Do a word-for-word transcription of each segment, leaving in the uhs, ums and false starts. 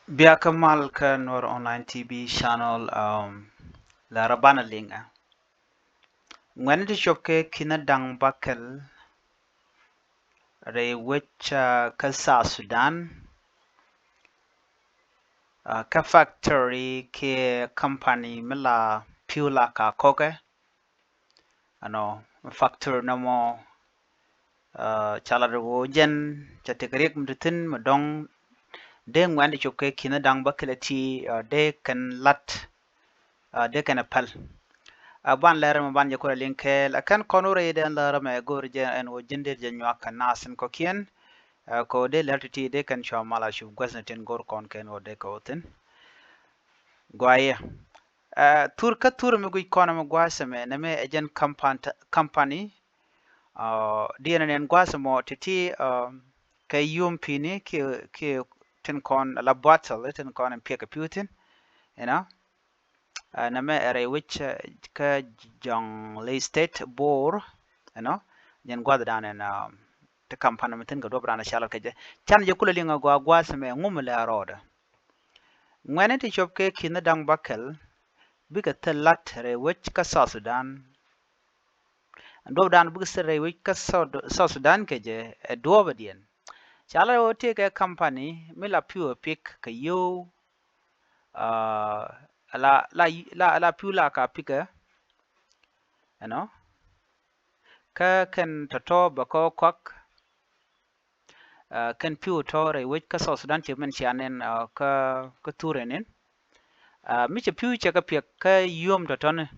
Bia kä mal kä Nuer Online T V channel, um, la ra banɛ liŋ ɛ. Ŋuɛ̈ni ti cop kɛ ki̱n da̱ŋ bäkɛl rɛy wec, uh, kä South Sudan, uh, kä factory kiɛ company mi la pi̱w la ka kɔkɛ. Ɛnɔ, factory nɔmɔ, uh, ca lat ɣöö jɛn ca tekɛ riɛk mi ti thi̱n mi dɔ̱ŋ dee ŋuɛ̈ni ti cop kɛ ki̱n da̱ŋ bäkɛl ti, uh, dee kɛn lat, uh, dee kɛn ɛ päl. Uh, ban lɛr mɛ ban jɛ kulɛ liŋ kɛɛl, ɛ kɛn kɔn wä rɛy dee lɛr mɛ go̱o̱r jɛ ɛn ɣöö ji̱n dee jɛ nyuak kɛ naath in kɔ̱kiɛn, uh, kɛ ɣöö dee lɛr ti̱ti̱ dee kɛn cua mal a cup guäth ni tin go̱o̱r kɔn kɛn ɣöö dee kɛ wä thi̱n. Guayɛ. Uh, thur kä thur mi guic kɔn mi gua̱a̱th ɛmɛ nɛmɛ ɛ jɛn company, company, uh, diɛn nɛn gua̱a̱th ɛmɔ ti̱ti̱, uh, kɛ yom pi̱ni kiɛ, kiɛ tin kɔn la bottle tin kɔn in piɛk kɛ pi̱w thi̱n, you know. Uh, nɛmɛ ɛ rɛy wec, uh, kä Jonglei State, Bor, you know. Jɛn gua̱a̱th dan ɛn, uh, ti company mi thi̱n kɛ duɔp dan ɛ ca lat kɛ jɛ. Can jɛ kulɛ liŋ a gɔaa gua̱a̱th ɛmɛ ŋu mi lɛ a rɔɔdɛ. Ŋuɛ̈ni ti cop kɛ ki̱n da̱ŋ bäkɛl bikɛ thil lat rɛy wec kä South Sudan. Duɔp dan bikɛ thil rɛy wec kä South, South Sudan kɛ jɛ ɛ duɔpɛ diɛn. Ca la ɣöö tëëkɛ company mi la pi̱w ɛ piɛk kɛ yio̱w, uh, la, la, la, la pi̱w la ka pi̱kɛ, you know. Kä kɛn tɔ̱tɔ̱ bɛ kä kuak, uh, kɛn pi̱w tɔ̱ rɛy wec kä South Sudan ci min cia nɛn, uh, kä, kä thurɛ nɛn. Uh, mi cɛ pi̱w cɛ kɛ piɛk kä yom tɔ̱tɔ̱ni,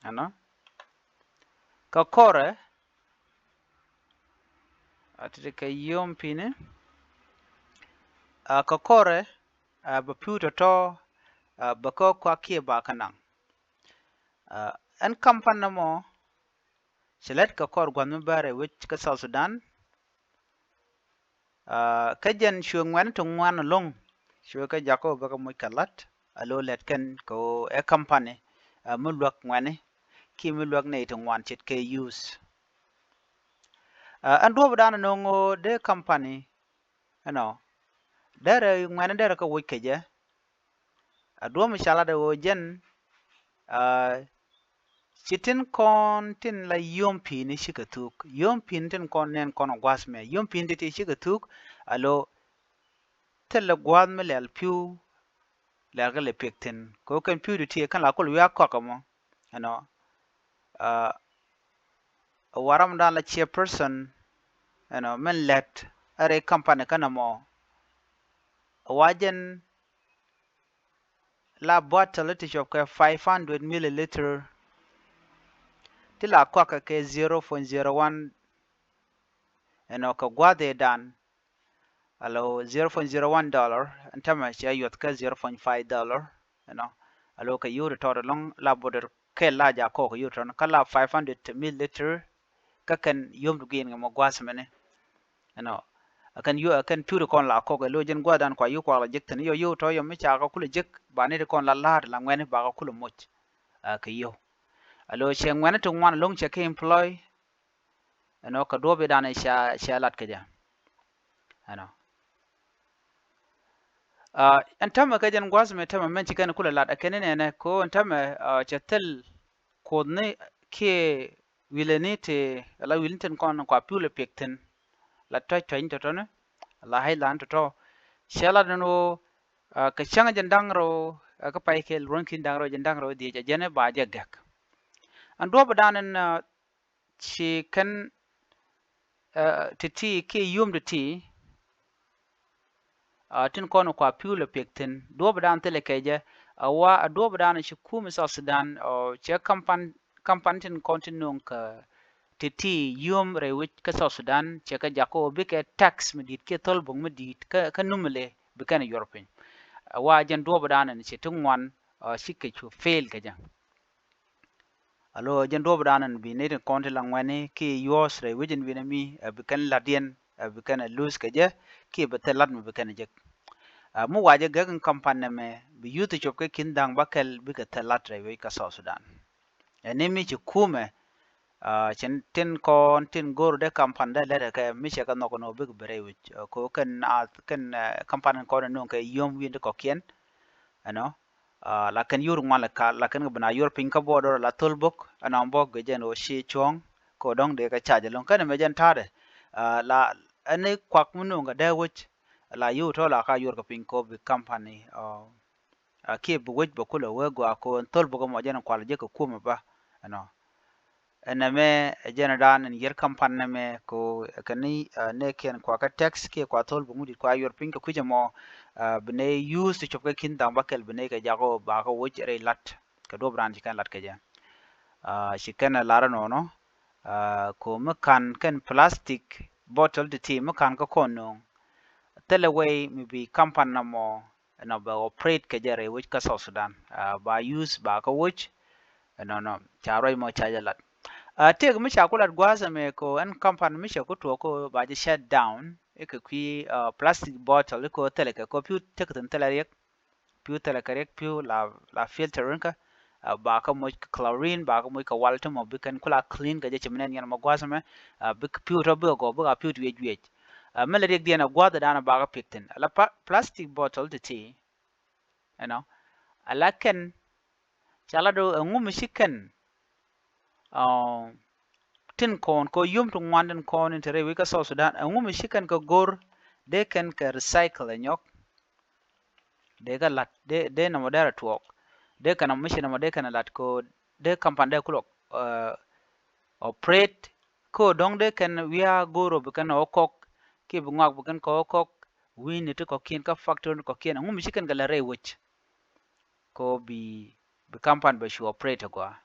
you know. Kä kɔrɛ, uh, ti̱ti̱ kɛ yom pi̱ni, uh, kä kɔrɛ, uh, bɛ pi̱w tɔ̱tɔ̱, uh, bɛ kä kuak kiɛ ba kä naŋ. Uh, ɛn company nɔmɔ cɛ lät kɛ kɔr gua̱th mi bäär rɛy wec kä South Sudan. Uh, kä jɛn cuɛ ŋuɛ̈ni ti ŋuan ɛlɔ̱ŋ, cuɛ kɛ jakä ɣöö bɛ kɛ moc kɛ la̱t, a lo̱ lɛt kɛn kɛ ɣöö ɛ company, uh, mi luäk ŋuɛ̈ni kiɛ mi luäk nɛy ti ŋuan ce̱tkɛ use. Uh, ɛn duɔ̱ɔ̱p dan nöŋ ɣöö dee company, you know, derɛ ŋuɛ̈ni derɛ kɛ woc kɛ jɛ. A duɔ̱ɔ̱p mi ca lat ɛ ɣöö jɛn, uh, ci tin kɔn tin la yom pi̱ni cikɛ thuk. Yom pi̱ni tin kɔn nɛn kɔn ɛ gua̱a̱th mɛ. Yom pi̱ni ti̱ti̱ cikɛ thuk, a lo̱ thilɛ gua̱a̱th mi lɛl pi̱w, lɛl kɛ lɛ piɛk thi̱n. Kɛ ɣöö kɛn pi̱w ti̱ti̱ kɛn la kul wi̱i̱ a kɔk ɛmɔ, you know. Uh, waram dan la chairperson, you know, min lɛt ɛ rɛy company kä nɔmɔ. Wa jɛn la bottle ti cop kɛ five hundred milliliter, ti la kɔakɛ kɛ zero point zero one, you know, kɛ gua̱dhɛ dan. A lo̱ zero point zero one dollar, ɛn tämɛ cɛ yuɔth kä zero point five dollar, you know. A lo̱ kɛ yio̱w tɔ̱tɔ̱ ɛlɔ̱ŋ la bottle kɛ la ja kɔk kɛ yio̱w tɔ̱tɔ̱ kä la five hundred milliliter, kä kɛn yom tu gi̱i̱n kɛ mɔ gua̱a̱th mɛni. You know, a kɛn yio̱w, a kɛn pi̱w ti kɔn la kɔk ɛ lo̱ jɛn gua̱a̱th dan kua yio̱w kuak la jek thi̱n, yio̱w, yio̱w tɔ̱ yom mi ca kɛ kulɛ jek, ba ni ti kɔn la la̱a̱t la ŋuɛ̈ni ba kɛ kulɛ moc, uh, kɛ yio̱w. A lo̱ cɛ ŋuɛ̈ni ti ŋuan ɛlɔ̱ŋ cɛ kɛ employ, you know, kɛ duɔ̱ɔ̱p i̱ dan ca, ca lat kɛ jɛ. You know. Uh, ɛn tämɛ kɛ jɛn gua̱a̱th mɛ tämɛ mɛn ci kɛn kulɛ lat ɛ kɛn inɛnɛ ko ɛn tämɛ, uh, cɛ thil kuothni kiɛ wilɛni ti, la wilni tin kɔn kua pi̱w lɛ piɛk thi̱n, la tɔ̱c tɔ̱cni tɔ̱tɔ̱ni, la hac lan tɔ̱tɔ̱. Cɛ lat ɛn ɣöö, uh, kɛ cäŋ jɛn da̱ŋ rɛw, uh, kä pay kɛl ruɔ̱n ki̱n da̱ŋ rɛw jɛn da̱ŋ rɛw dhiec a jɛn ba jɛ gɛk. Ɛn duɔ̱ɔ̱p dan ɛn, uh, ci kɛn, uh, ti̱ti̱ kiɛ yom ti̱ti̱, uh, tin kɔn kua pi̱w lɛ piɛk thi̱n. Duɔ̱ɔ̱p dan thilɛ kɛ jɛ, uh, wa, uh, duɔ̱ɔ̱p dan ci kum i̱ South Sudan, uh, cɛ kampan, kampan tin kɔn tin nuŋ kɛ ti̱ti̱ yom rɛy wec kä South Sudan, cɛ kɛ jak kä ɣöö bikɛ tax mi di̱i̱t kiɛ thol bo̱k mi di̱i̱t kä, kä numile bi kɛn yuɔr piny. Uh, wa jɛn duɔ̱ɔ̱p dan ɛn ci ti ŋuan, uh, cikɛ cu fail kɛ jɛ. A lo̱ jɛn duɔ̱ɔ̱p dan ɛn bi ni tin kɔn ti la ŋuɛ̈ni kiɛ yuɔ̱ɔ̱s rɛy wec ɛn wi̱nɛ mi, ɛ bi kɛn la̱t yɛn, ɛ bi kɛn ɛ luth kɛ jɛ, kiɛ bi thil la̱t mi bi kɛn ɛ jek. Ɛ mi wa jɛ gɛk in kampan nɛmɛ bi yuth cop kɛ ki̱n da̱ŋ bäkɛl bikɛ thil la̱t rɛy wec kä South Sudan. Ɛ ni mi ci kumɛ, Cin tin kɔn tin go̱r dee kampan dee lɛt kɛ mi cɛ kɛ nhɔk nɔ bik bi rɛy wi̱c. Ko kɛn a kɛn kampan kɔn nɔŋ kɛ yom wi̱n ti kɔkiɛn. Ɛnɔ la kɛn yor ŋuan lɛ ka la kɛn kɛ bi na yor piny kä bɔɔdɔr la thol bok ɛnɔ bok gɛ jɛn ɣöö ci cuɔ̱ŋ. Ko dɔ̱ŋ dee kɛ cac ɛlɔ̱ŋ kɛn ɛmɛ jɛn ta̱a̱dɛ la ɛn kuak mi nɔŋ kɛ dee wec la yio̱w tɔ̱ la ka yor kɛ piny ko bi kampan ni. A kiɛ bi wec bɛ kulɛ wee gɔaa ko ɛn thol bok ɛmɔ jɛn kual jɛ kɛ kumɛ ba ɛnɔ. Ɛn ɛmɛ ɛ jɛn dan ɛn yɛr kampan nɛmɛ ko kɛ ni nɛ kiɛn kua kä text kiɛ kua thol bok ŋut dit kua yuɔr piny kɛ kui̱c ɛmɔ. Bi nɛ use ti cop kɛ kin dhaŋ ba kɛl bi nɛ kɛ jak ɔ ba kɛ wec rɛy lat kɛ duɔp ran ci kɛn lat kɛ jɛ. Ci kɛn ɛ lar ɛnɔnɔ ko mi kan kɛn plastic bottle ti ti mi kan kä kɔn no̱o̱ŋ. Thilɛ way mi bi kampan nɛmɔ ɛnɔ bɛ operate kɛ jɛ rɛy wec kä South Sudan. Ba use ba kä wec ɛnɔnɔ ca ruac mɔ ca jɛ lat. Tëëk mi ca ku lat gua̱a̱th ɛmɛ ko ɛn kampan mi cɛ ku tuɔɔk ko ba jɛ shut down ikɛ kui̱ plastic bottle iko thilɛ kɛ ko pi̱w tëk thin thilɛ riɛk. Pi̱w thilɛ kɛ riɛk pi̱w la filter rinkä. Ba kä moc kɛ chlorine ba kä moc kɛ wal ti mɔ bi kɛn kula clean kɛ jɛ ci mi nɛn yɛn mɔ gua̱a̱th ɛmɛ. Bi pi̱w tɔ bi kɛ gɔw bi ka pi̱w ti wiec wiec. Mɛ lɛ riɛk diɛn ɛ gua̱a̱th ɛ da̱a̱n ɛ ba kä pi̱k thin ala plastic bottle ti ti. Ɛnɔ ala kɛn ca lat ɔ ɛŋu mi ci kɛn tin kɔn kɔ yom ti ŋuan tin kɔn in te rɛy wec kä South Sudan ɛŋu mi ci kɛn kɛ go̱r dee kɛn kɛ recycle ɛ nyɔk. Dee kɛ lat dee nɔmɔ dee rɛ tuɔɔk dee kɛn nɔmɔ mi ci nɔmɔ dee kɛn ɛ lat kɔ dee kampan dee kulɔ operate. Kɔ dɔ̱ŋ dee kɛn wiaa go̱r ɔ bi kɛn ɔ kɔk kiɛ bi ŋuak bi kɛn kɔ kɔk. Wi̱i̱ni ti kɔkiɛn kä factory ni kɔkiɛn ɛŋu mi ci kɛn kɛ lat rɛy wec. Ko bi bi kampan bɛ cu operate agɔaa.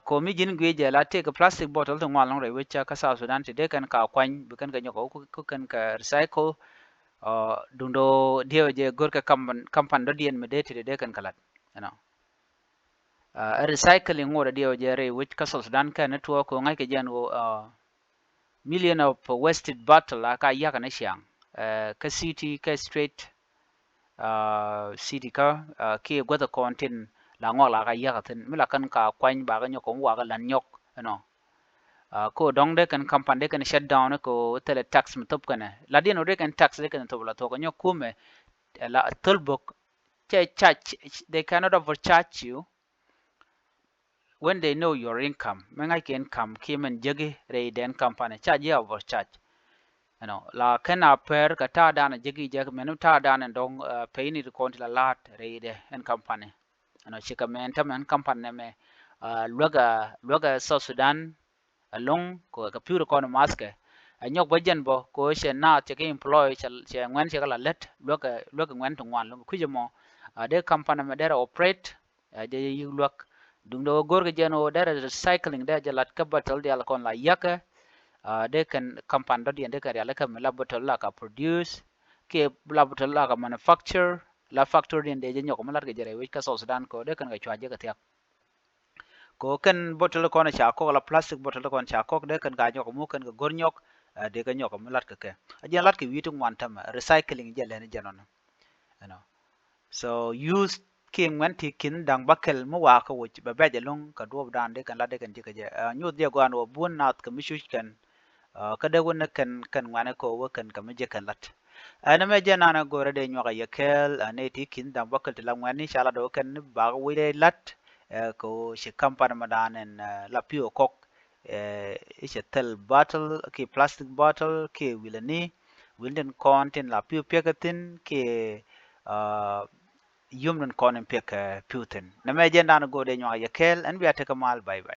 Ko mi ji̱n guic jɛ la tëëk plastic bottle ti ŋuan lɔŋ rɛy wec kä South Sudan ti dee kɛn ka kuany bi kɛn kɛ nyɔk ku kɛn kɛ recycle. Duŋdɔ diɛw jɛ go̱r kɛ kampan dɔ̱diɛn mi dee ti dee kɛn kɛ lat. Ɛnɔ ɛ recycling ŋot a diɛw jɛ rɛy wec kä South Sudan kɛn ni tuɔɔk ko ŋa̱c kɛ jɛn ɣöö million of wasted bottle a ka yäkä ni ciaŋ kä city kä state. City kä kiɛ guäth kɔn tin la ŋɔak la ka yäkä thin mi la kän ka kuany ba kä nyɔk kɔn wakä lan nyɔk. Ɛnɔ ko dɔŋ dee kɛn kampan dee kɛn shut down ko thilɛ tax mi thop kɛnɛ la diɛn wä dee kɛn tax dee kɛn thop la thuɔk kɛ nyɔk kumɛ. La thol bok cɛ charge, they cannot overcharge you. When they know your income mi ŋa̱c kɛ income kiɛ mɛn jäki rɛy dɛn kampan ca ji̱ overcharge. Ɛnɔ la kɛn a pɛr kɛ ta̱a̱ dan a jäki jɛ mɛn ta̱a̱ dan ɛn dɔ̱ŋ pɛyni ti kɔn ti la la̱a̱t rɛy dɛ ɛn kampan. Ɛnɔ cikɛ mɛn tämɛ ɛn kampan nɛmɛ luäkɛ luäkɛ South Sudan. Ɛlɔ̱ŋ kɛ pi̱w ti kɔn mathkɛ ɛ nyɔk bä jɛn bä ko cɛ naath cɛ kɛ employ cɛ ŋuɛn cɛ kɛ la lät luäkɛ luäkɛ ŋuɛn ti ŋuan lo̱ŋ kui̱c ɛmɔ. Dee kampan ɛmɛ derɛ operate. Jɛ yik luäk duŋdɛ ɣöö go̱rkɛ jɛn ɣöö derɛ recycling derɛ jɛ lat kä bottle diaal kɔn la yäkɛ. Dee kɛn kampan dɔ̱diɛn dee kɛ rialikä mi la bottle la ka produce kiɛ la bottle la ka manufacture la factory diɛn dee jɛ nyɔk mi latkɛ jɛ rɛy wec kä South Sudan kɛ ɣöö dee kɛn kɛ cua jɛ kɛ thiak. Ko kɛn bottle kɔn ca kɔk la plastic bottle kɔn ca kɔk dee kɛn ka nyɔk mu kɛn kɛ go̱r nyɔk. Dee kɛ nyɔk mi lat kɛ kɛ a jiɛn lat kɛ wi̱i̱ ti ŋuan tämɛ recycling jɛ lɛn jɛ nɔnɔ. Ɛnɔ so use kiɛ ŋuɛn ti kin da̱ŋ bäkɛl mi wakä wi̱c bɛ bɛc ɛlɔ̱ŋ kɛ duɔ̱ɔ̱p dan dee kɛn lat dee kɛn ji̱ kɛ jɛ. Nyuth jɛ gɔaan wä bun naath kɛ mi cuc kɛn. Kä dee wä ni kɛn kɛn ŋuɛn kɛ wä kɛn kɛ mi ji̱ kɛn lat. Ɛn ɛmɛ jɛ nanɛ go̱rɛ dee nyuak a yɛ kɛɛl ɛ nɛy ti ki̱n da̱ŋ bäkɛl ti la ŋuɛ̈tni ca lat ɛ wä kɛn ni bak wi̱c dee la̱t. Ɛ kɛ ɣöö ci ka̱m pan mɛ da̱a̱n ɛn la pi̱w ɛ kɔk. Ɛ i̱ cɛ thil bottle kiɛ plastic bottle kiɛ wi̱lɛ ni wi̱l tin kɔn tin la pi̱w piɛk ɛ thi̱n kiɛ yum tin kɔn in piɛk ɛ pi̱w thi̱n. Nɛmɛ jɛ nanɛ go̱rɛ dee nyuak a yɛ kɛɛl ɛn bia tekɛ mal bye bye.